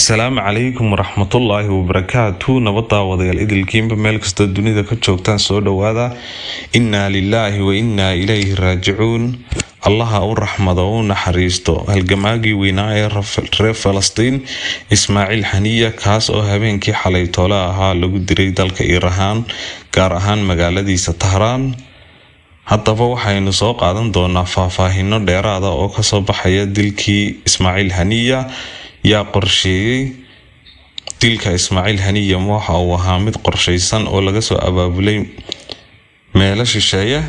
Asalaamu calaykum waraxmatullaahi wabarakaatu. Nabad daawadayaal idilkiinba meel kastoo dunida ka joogtaan, soo dhowaada. Innaa lilaahi wa innaa ilayhi raajicuun. Allaha u raxmado, u naxariisto halgamaagii weynaa ee reer Falastiin, Ismaaciil Xaniya, kaas oo habeenkii xalay toole ahaa lagu diray dalka Iiraan, gaar ahaan magaaladiisa Tahraan. Haddaba waxaynu soo qaadan doonaa faahfaahino dheeraada oo kasoo baxaya dilkii Ismaaciil Haniya. Yaa qorsheeyey dilka Ismaaciil Haniya? Waxa uu ahaa mid qorsheysan oo laga soo abaabulay meelo shisheeye?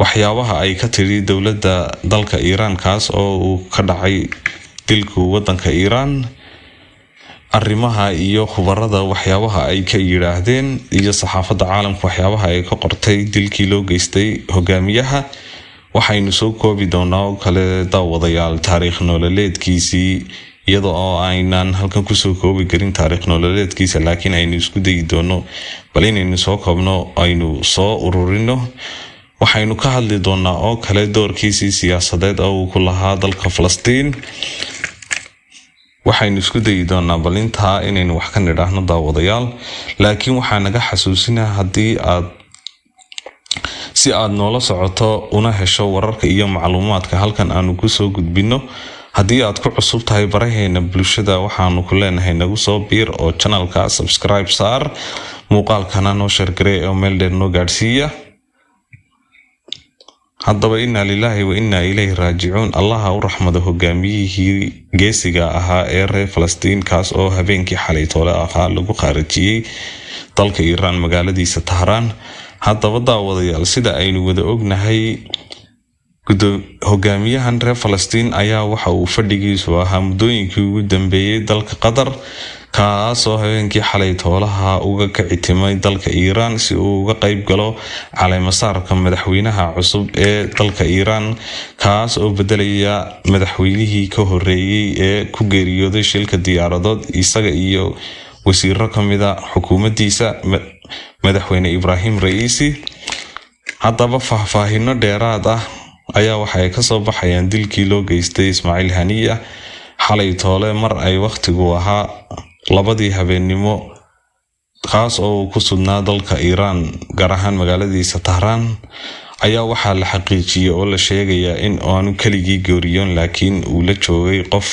Waxyaabaha ay ka tidhi dowladda dalka Iiraan, kaas oo uu ka dhacay dilku wadanka Iiraan, arrimaha iyo khubarada waxyaabaha ay ka yidhaahdeen, iyo saxaafadda caalamka waxyaabaha ay ka qortay dilkii loo geystay hogaamiyaha. Waxaynu soo koobi doonaa oo kale, daawadayaal, taariikh nololeedkiisii, iyada oo aynaan halkan kusoo koobi karin taariikh nololeedkiisa, laakiin aynu isku dayi doono bal inaynu soo koobno, aynu soo ururino. Waxaynu ka hadli doonaa oo kale doorkiisii siyaasadeed oo uu ku lahaa dalka Falastiin. Waxaynu isku dayi doonaa bal intaa inaynu wax ka nidhaahno, daawadayaal. Laakiin waxaa naga xasuusinaa, haddii aad si aad noola socoto una hesho wararka iyo macluumaadka halkan aanu kusoo gudbino, haddii aad ku cusub tahay baraheena bulshada, waxaanu ku leenahay nagu soo biir oo channelka subscribe saar, muuqaalkana noo share garee oo meel dheer noo gaadhsiiya. Haddaba, innaa lilaahi wa innaa ilayhi raajicuun. Allaha u raxmado hogaamiyihii geesiga ahaa ee reer Falastiin, kaas oo habeenkii xalay toole ahaa lagu khaarijiyey dalka Iiraan, magaaladiisa Tahraan. Haddaba daawadayaal, sida aynu wada ognahay, hogaamiyahan reer Falastiin ayaa waxa uu fadhigiisu ahaa muddooyinkii ugu dambeeyey dalka Qatar, kaasoo habeenkii xalay toolaha uga kicitimay dalka Iiraan si uu uga qeyb galo caleemasaarka madaxweynaha cusub ee dalka Iiraan, kaas oo bedelaya madaxweynihii ka horeeyey ee ku geeriyooday shilka diyaaradood, isaga iyo wasiiro kamida xukuumaddiisa, Madaxweyne Ibraahim Ra'iisi. Haddaba faahfaahino dheeraad ah ayaa waxay kasoo baxayaan dilkii loo geystay Ismaaciil Haniya xalay toole, mar ay wakhtigu ahaa 2dii habeennimo, kaas oo uu ku sugnaa dalka Iiraan, gaar ahaan magaaladiisa Tahraan. Ayaa waxaa la xaqiijiyey oo la sheegayaa in aanu keligii geeriyoon, laakiin uu la joogay qof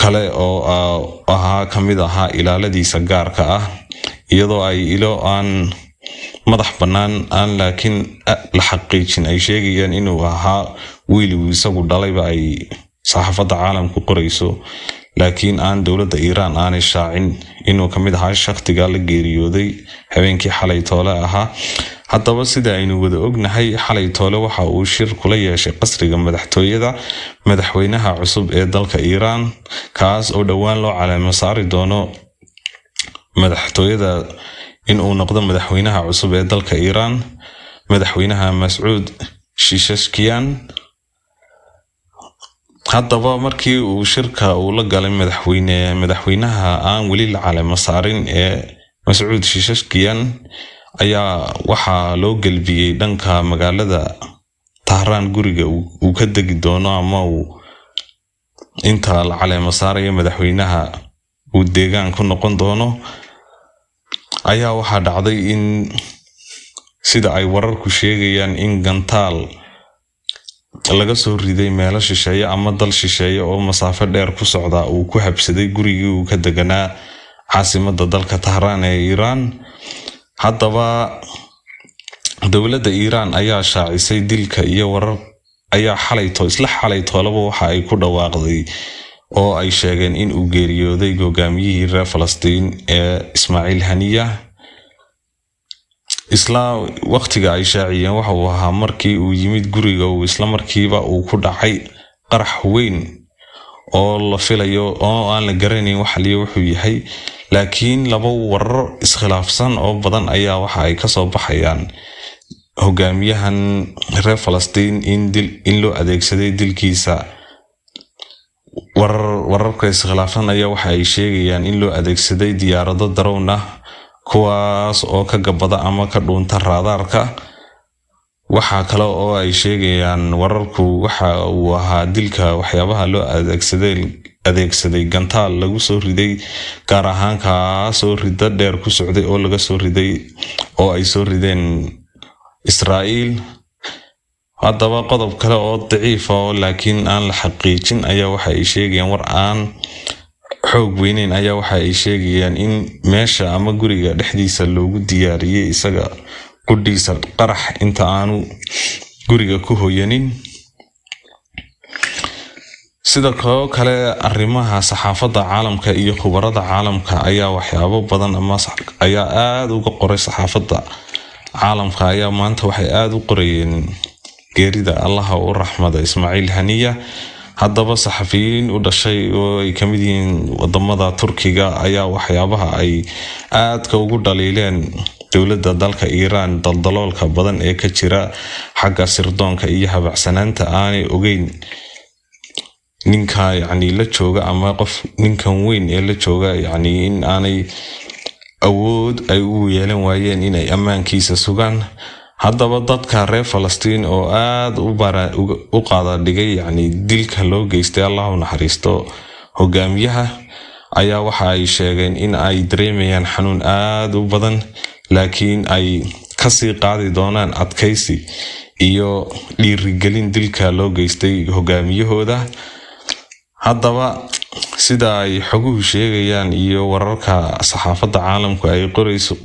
kale oo ahaa kamid ahaa ilaaladiisa gaarka ah, iyadoo ay ilo aan madax bannaan aan laakiin la xaqiijin ay sheegayaan inuu ahaa wiil uu isagu dhalayba ay saxaafadda caalamku qorayso, laakiin aan dowladda Iiraan aanay shaacin inuu kamid ahaa shaktiga la geeriyooday habeenkii xalay toole ahaa. Haddaba sida aynu wada ognahay, xalay toole waxa uu shir kula yeeshay qasriga madaxtooyada madaxweynaha cusub ee dalka Iiraan, kaas oo dhowaan loo caleemo saari doono madaxtooyada inuu noqdo madaxweynaha cusub ee dalka Iiraan, Madaxweynaha Mascuud Shishashkiyan. Haddaba markii uu shirka uu la galay madaxweynaha aan weli la caleemo saarin ee Mascuud Shishashkiyan, ayaa waxaa loo gelbiyey dhanka magaalada Tahraan, guriga uu ka degi doono ama uu inta la caleemo saarayo madaxweynaha uu deegaan ku noqon doono. Ayaa waxaa dhacday in, sida ay wararku sheegayaan, in gantaal laga soo riday meelo shisheeye ama dal shisheeye oo masaafo dheer ku socdaa uu ku habsaday gurigii uu ka deganaa caasimada dalka Tahraan ee Iiraan. Haddaba dowladda Iiraan ayaa shaacisay dilka iyo warar ayaa xalayto, isla xalay toolaba waxa ay ku dhawaaqday oo ay sheegeen in uu geeriyooday hogaamiyihii reer Falastiin ee Ismaaciil Haniya. Isla waqtiga ay shaaciyeen waxa uu ahaa markii uu yimid guriga uu isla markiiba uu ku dhacay qarax weyn oo la filayo oo aan la garanayn waxaliyo wuxuu yahay. Laakiin laba warar iskhilaafsan oo badan ayaa waxa ay kasoo baxayaan hogaamiyahan reer Falastiin in loo adeegsaday dilkiisa. Wararka iskhilaafsan ayaa waxa ay sheegayaan in loo adeegsaday diyaarado drone ah, kuwaas oo ka gabada ama ka dhuunta raadaarka. Waxaa kale oo ay sheegayaan wararku waxa uu ahaa dilka waxyaabaha loo adeegsaday adeegsaday gantaal lagu soo riday, gaar ahaan kaasoo riddo dheer ku socday oo laga soo riday oo ay soo rideen Israa'iil. Haddaba qodob kale oo daciifa oo laakiin aan la xaqiijin ayaa waxa ay sheegayaan, war aan xoog weyneyn ayaa waxa ay sheegayaan in meesha ama guriga dhexdiisa loogu diyaariyey isaga qudhiisa qarax inta aanu guriga ku hoyanin. Sida koo kale, arrimaha saxaafadda caalamka iyo khubarada caalamka ayaa waxyaabo badan ama ayaa aada uga qoray. Saxaafadda caalamka ayaa maanta waxay aada u qorayeen geerida Allaha u raxmada Ismaaciil Haniya. Haddaba saxafiyiin u dhashay oo ay kamid yihiin wadamada Turkiga ayaa waxyaabaha ay aadka ugu dhaliileen dowladda dalka Iiraan daldaloolka badan ee ka jira xagga sirdoonka iyo habacsanaanta aanay ogeyn ninka yacni la jooga ama qof ninkan weyn ee la jooga, yacni in aanay awood ay u yeelan waayeen inay ammaankiisa sugaan. Haddaba dadka reer Falastiin oo aada u qaada dhigay yacni dilka loo geystay, Allah u naxariisto hogaamiyaha, ayaa waxa ay sheegeen in ay dareemayaan xanuun aada u badan, laakiin ay kasii qaadi doonaan adkaysi iyo dhiirigelin dilka loo geystay hogaamiyahooda. Haddaba sida ay xoguhu sheegayaan iyo wararka saxaafadda caalamku ay qorayso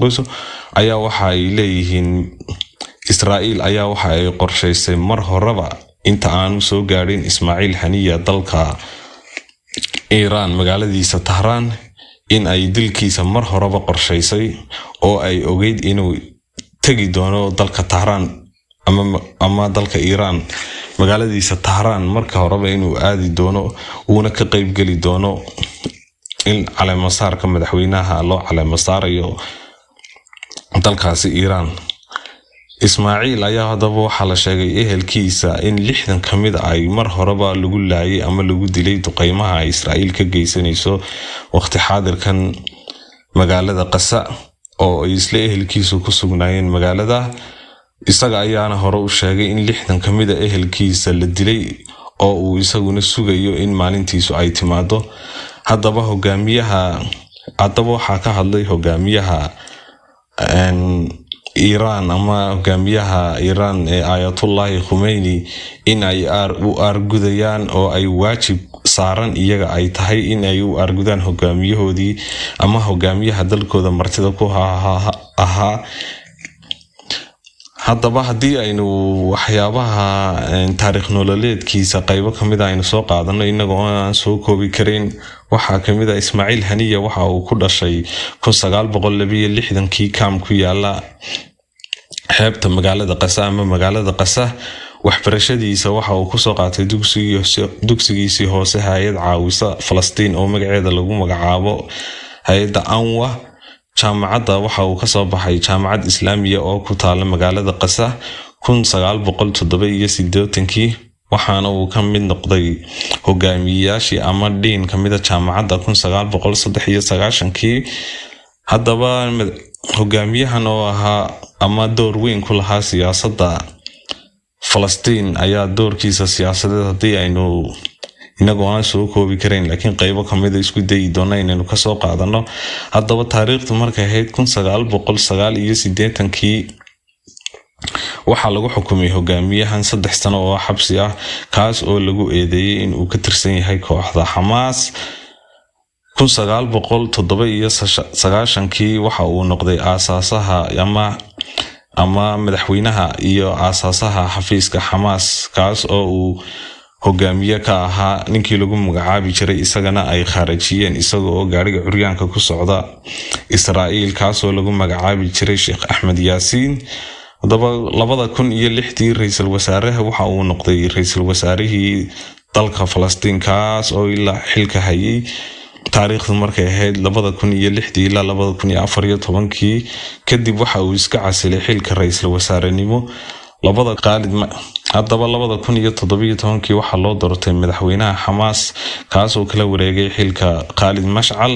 ayaa waxa ay leeyihiin Israa'iil ayaa waxa ay qorshaysay mar horeba inta aanu soo gaadhin Ismaaciil Haniya dalka Iiraan magaaladiisa Tahraan in ay dilkiisa mar horeba qorshaysay oo ay ogeyd inuu tegi doono dalka Tahraan ama dalka Iiraan magaaladiisa Tahraan marka horeba inuu aadi doono, uuna ka qeybgeli doono in caleemasaarka madaxweynaha loo caleemasaarayo dalkaasi Iiraan. Ismaaciil ayaa haddaba waxaa la sheegay ehelkiisa in 60 ka mid ay mar horeba lagu laayay ama lagu dilay duqeymaha ay Israa'iil ka geysanayso waqti xaadirkan magaalada Qasa oo ay isla ehelkiisu ku sugnaayeen magaalada. Isaga ayaana hore u sheegay in 60 ka mid a ehelkiisa la dilay oo uu isaguna sugayo in maalintiisu ay timaado. Haddaba hogaamiyaha, haddaba waxaa ka hadlay hogaamiyaha Iiraan ama hogaamiyaha Iiraan ee Aayatullaahi Khumeyni in ay u aargudayaan oo ay waajib saaran iyaga ay tahay in ay u aargudaan hogaamiyahoodii ama hogaamiyaha dalkooda martida ku ahaa. Haddaba haddii aynu waxyaabaha taariikh nololeedkiisa qaybo kamid a aynu soo qaadano inagoo aan soo koobi karin, waxaa kamid a Ismaaciil Haniya waxa uu ku dhashay 1962kii kaam ku yaala xeebta magaalada Qasa ama magaalada Qasa. Waxbarashadiisa waxa uu kusoo qaatay dugsigiisii hoose hay-ad caawisa Falastiin oo magaceeda lagu magacaabo hay-adda Anwa. Jaamacadda waxa uu kasoo baxay Jaamacad Islaamiya oo ku taala magaalada Qasa 1987kii, waxaana uu ka mid noqday hogaamiyeyaashii ama dhiin kamida jaamacadda 1993kii. Haddaba hogaamiyahan oo ahaa ama door weyn ku lahaa siyaasadda Falastiin ayaa doorkiisa siyaasadeed haddii aynu inagoo aan soo koobi karayn laakiin qeybo kamida isku dayi doona inaynu kasoo qaadano. Haddaba taariikhdu markay ahayd 1989kii waxaa lagu xukumay hogaamiyahan 3 sano oo xabsi ah, kaas oo lagu eedeeyey inuu ka tirsan yahay kooxda Xamaas. 1997kii waxa uu noqday aasaasaha ama madaxweynaha iyo aasaasaha xafiiska Xamaas, kaas oo uu hogaamiye ka ahaa ninkii lagu magacaabi jiray, isagana ay khaarajiyeen isaga oo gaariga curyaanka ku socda Israa'iil, kaasoo lagu magacaabi jiray Sheekh Axmed Yaasiin. Haddaba 2006dii ra-iisul wasaaraha waxa uu noqday ra-iisul wasaarihii dalka Falastiin, kaas oo ilaa xilka hayay taariikhdu markay ahayd 2006dii ilaa 2014kii. Kadib waxa uu iska casilay xilka ra-iisul wasaarenimo labada Qaalid. Haddaba 2017kii waxaa loo doortay madaxweynaha Xamaas, kaasoo kala wareegay xilka Khaalid Mashcal.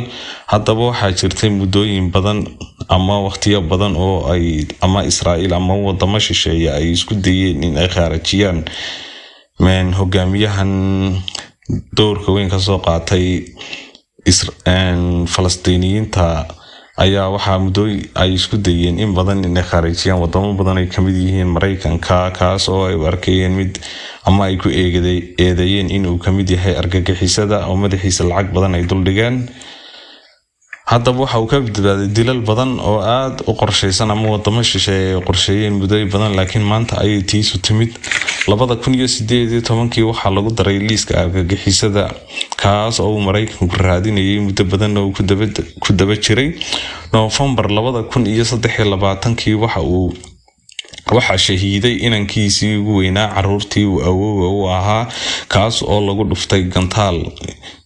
Haddaba waxaa jirtay muddooyin badan ama waqtiyo badan oo ay ama Israa'iil ama wadamo shisheeye ay isku dayeen in ay khaarajiyaan hogaamiyahan Doorka weyn kasoo qaatay Falastiiniyiinta ayaa waxaa muddooy ay isku dayeen in badan inay khaarijiyaan wadamo badan ay kamid yihiin Mareykanka, kaas oo ay u arkayeen mid ama ay ku eedeeyeen inuu kamid yahay argagixisada oo madaxiisa lacag badan ay duldhigeen. Haddaba waxa uu ka badbaaday dilal badan oo aada u qorsheysan ama wadamo shisheeye ay qorsheeyeen muddooy badan, laakiin maanta ayay tiisu timid. 2018-kii waxaa lagu daray liiska argagixisada, kaas oo uu Mareykanku raadinayay muddo badanna uu ku daba jiray. Noofembar 2023-kii waxaa shahiiday inankiisii ugu weynaa caruurtii uu awooga u ahaa, kaas oo lagu dhuftay gantaal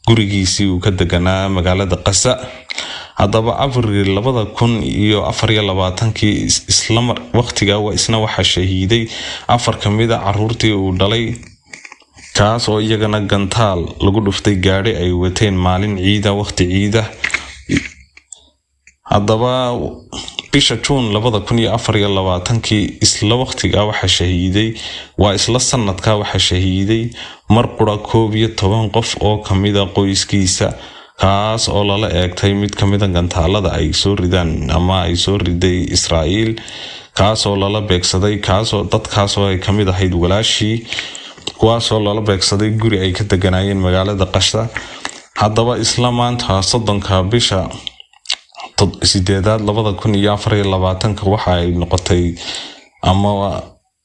gurigiisii uu ka deganaa magaalada Qasa. Haddaba Abril 2024-kii, isla waqtiga isna waxaa shahiiday afar kamida caruurtii uu dhalay, kaas oo iyagana gantaal lagu dhuftay gaadhi ay wateen maalin ciida, waqti ciida. Haddaba bisha Juun 2024-kii, isla waqtiga waxaa shahiiday, waa isla sanadka, waxaa shahiiday mar qura 11 qof oo kamida qoyskiisa, kaas oo lala eegtay mid kamida gantaalada ay soo ridaan ama ay soo riday Israa'iil, kaasoo lala beegsaday, kaasoo dadkaasoo ay kamid ahayd walaashii, kuwaasoo lala beegsaday guri ay ka deganaayeen magaalada Qasha. Haddaba isla maanta, 30-ka bisha sideedaad 2024-ka, waxa ay noqotay ama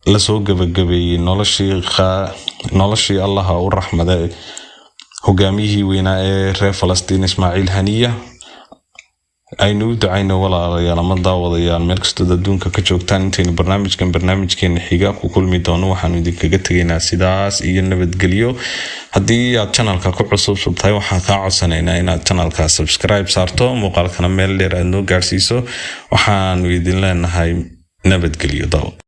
lasoo gabagabeeyey noloshii Allaha u raxmade hogaamiyihii weynaa ee reer Falastiin, Ismaaciil Haniya. Aynu u ducayno, walaalayaal ama daawadayaal, meel kastood adduunka ka joogtaan. Intaynu barnaamijkan barnaamijkeena xiga ku kulmi doono, waxaanu idinkaga tegaynaa sidaas iyo nabadgelyo. Haddii aad channelka ku cusub tahay, waxaan kaa codsanaynaa inaad channelka subscribe saarto, muuqaalkana meel dheer aad noo gaarsiiso. Waxaanu idin leenahay nabadgelyo, daawad.